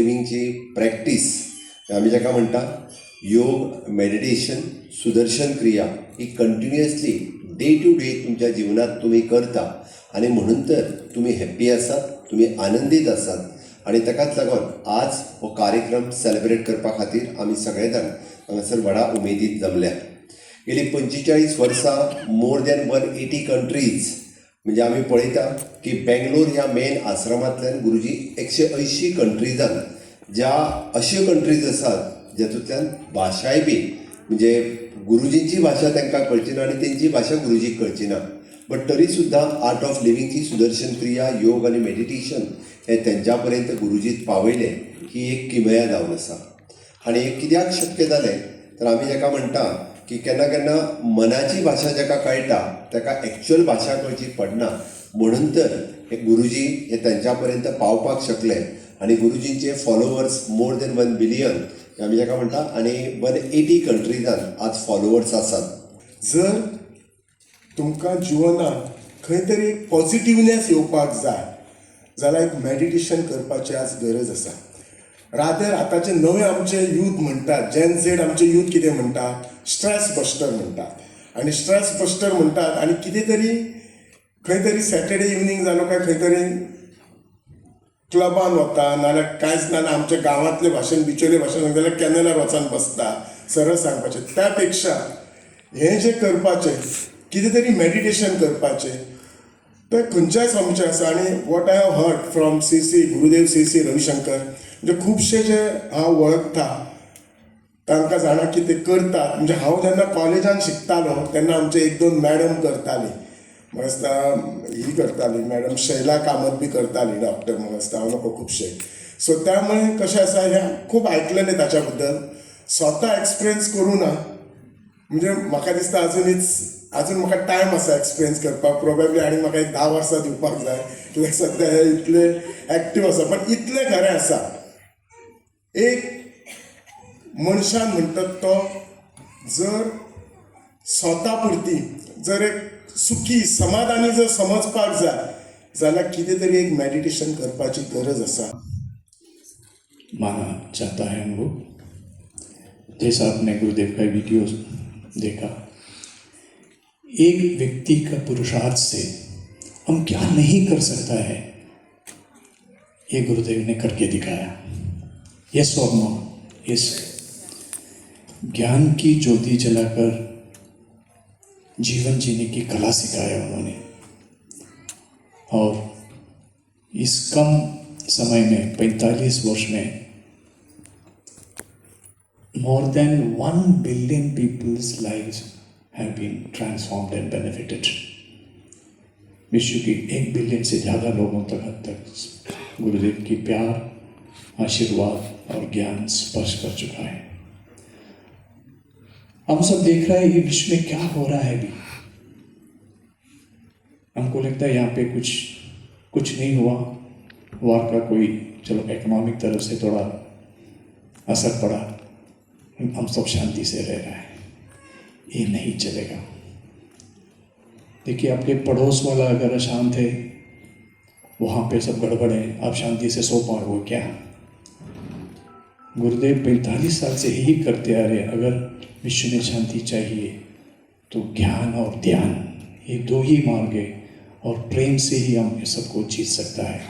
लिव्हिंगची practice, आमी जाका म्हणटा योग, मेडिटेशन, सुदर्शन क्रिया, ही कंटिन्युअसली डे टू डे तुमच्या जिवनात तुमी करता आनी म्हणून तर तुमी हॅप्पी आसात, तुमी आनंदीत आसात. आनी ताकाच लागून आज हो कार्यक्रम सेलिब्रेट करपा खातीर आमी सगळे जाण हांगासर व्हडा उमेदीत जमल्या. गेली 45 वर्सां मोर दॅन 180 कंट्रीज, म्हणजे आमी पळयता की बेंगलोर ह्या मेन आश्रमांतल्यान गुरुजी 180 कंट्रीजान, ज्या अश्यो कंट्रीज आसात जातूंतल्यान भाशाय बी, म्हणजे गुरुजींची भाशा तांकां कळची ना आनी तेंची भाशा गुरुजीक कळची ना, बट तरी सुद्दां आर्ट ऑफ लिव्हिंगची सुदर्शन क्रिया, योग आनी मेडिटेशन हे तेंच्या पर्यंत गुरुजीत पावयलें, ही एक किमया जावन आसा. आनी हें कित्याक शक्य जालें तर आमी जाका म्हणटा की केन्ना केन्ना मनाची भाशा जाका कळटा ताका एक्च्युअल भाशा कळची पडना. म्हणून तर हे गुरुजी हे तेंच्या पर्यंत पावपाक शकले आनी गुरुजींचे फॉलोवर्स मोर दॅन 1 बिलियन आमी जाका म्हणटा आनी 180 कंट्रीजान आज फॉलोवर्स आसात. जर तुमकां जिवनात खंय तरी एक पॉझिटिवनेस येवपाक जाय जाल्यार एक मेडिटेशन करपाची आज गरज आसा. रादर आतांचे नवे आमचे यूथ म्हणटात, जेन झेड आमचे यूथ कितें म्हणटा, स्ट्रेस बस्टर म्हणटात. आनी स्ट्रेस बस्टर म्हणटात आनी कितें तरी खंय तरी सॅटर्डे इवनींग जालो काय खंय तरी क्लबान वता, नाजाल्यार कांयच ना आमच्या गांवांतले भाशेन, बिचोले भाशेन सांगता जाल्यार कॅनलार वचून बसता. सरळ सांगपाचें, त्या पेक्षा हें जें करपाचें, कितें तरी मेडिटेशन करपाचें, तें खंयच्याय स्वामीचें आसा. आनी what I have heard from Shri Shri Gurudev Shri Shri Ravishankar, म्हणजे खुबशे जे हांव वळखता तांकां जाणा की ते करतात. म्हणजे हांव जेन्ना कॉलेजान शिकतालो तेन्ना आमचे एक दोन मॅडम करताली. म्हाका दिसता ही करताली, मॅडम शैला कामत बी करताली, डॉक्टर म्हाका दिसता, हांव नको खुबशे. सो त्यामुळे कशें आसा, हें खूब आयकलेलें ताच्या बद्दल, स्वता एक्सपिरियन्स करूं ना. म्हणजे म्हाका दिसता अजून it's अजून म्हाका टायम आसा एक्सपिरियन्स करपाक. प्रोबेबली आनी म्हाका एक 10 वर्सां दिवपाक जाय, कित्याक सद्या हे इतले एक्टीव आसा. पण इतलें खरें आसा, एक मनशान म्हणटात तो जर स्वता पुरती जर एक सुखी समाधानी जर समजपाक जाय जाल्यार कितें तरी एक मेडिटेशन करपाची गरज आसा. माना जाता है हमको. जैसा आपने गुरुदेव का वीडियो देखा, एक व्यक्ति का पुरुषार्थ से हम क्या नहीं कर सकता है, ये गुरुदेव ने करके दिखाया. यस और नो? इस ज्ञान की ज्योति जलाकर जीवन जीने की कला सिखाया उन्होंने और इस कम समय में, 45 वर्ष में, more than 1 billion people's lives have been transformed and benefited. विश्व की 1 बिलियन से ज़्यादा लोगों तक हद तक गुरुदेव की प्यार, आशीर्वाद और ज्ञान स्पर्श कर चुका है. हम सब देख रहे हैं ये विश्व में क्या हो रहा है अभी. हमको लगता है यहाँ पे कुछ कुछ नहीं हुआ, वार का कोई, चलो इकोनॉमिक तरफ से थोड़ा असर पड़ा, हम सब शांति से रह रहे हैं. ये नहीं चलेगा. देखिए, आपके पड़ोस वाला अगर अशांत है, वहाँ पे सब गड़बड़ है, आप शांति से सो पाओगे क्या? गुरुदेव 45 साल से यही करते आ रहे हैं. अगर विश्व में शांति चाहिए तो ज्ञान और ध्यान, ये दो ही मार्ग है और प्रेम से ही हम ये सबको जीत सकता है.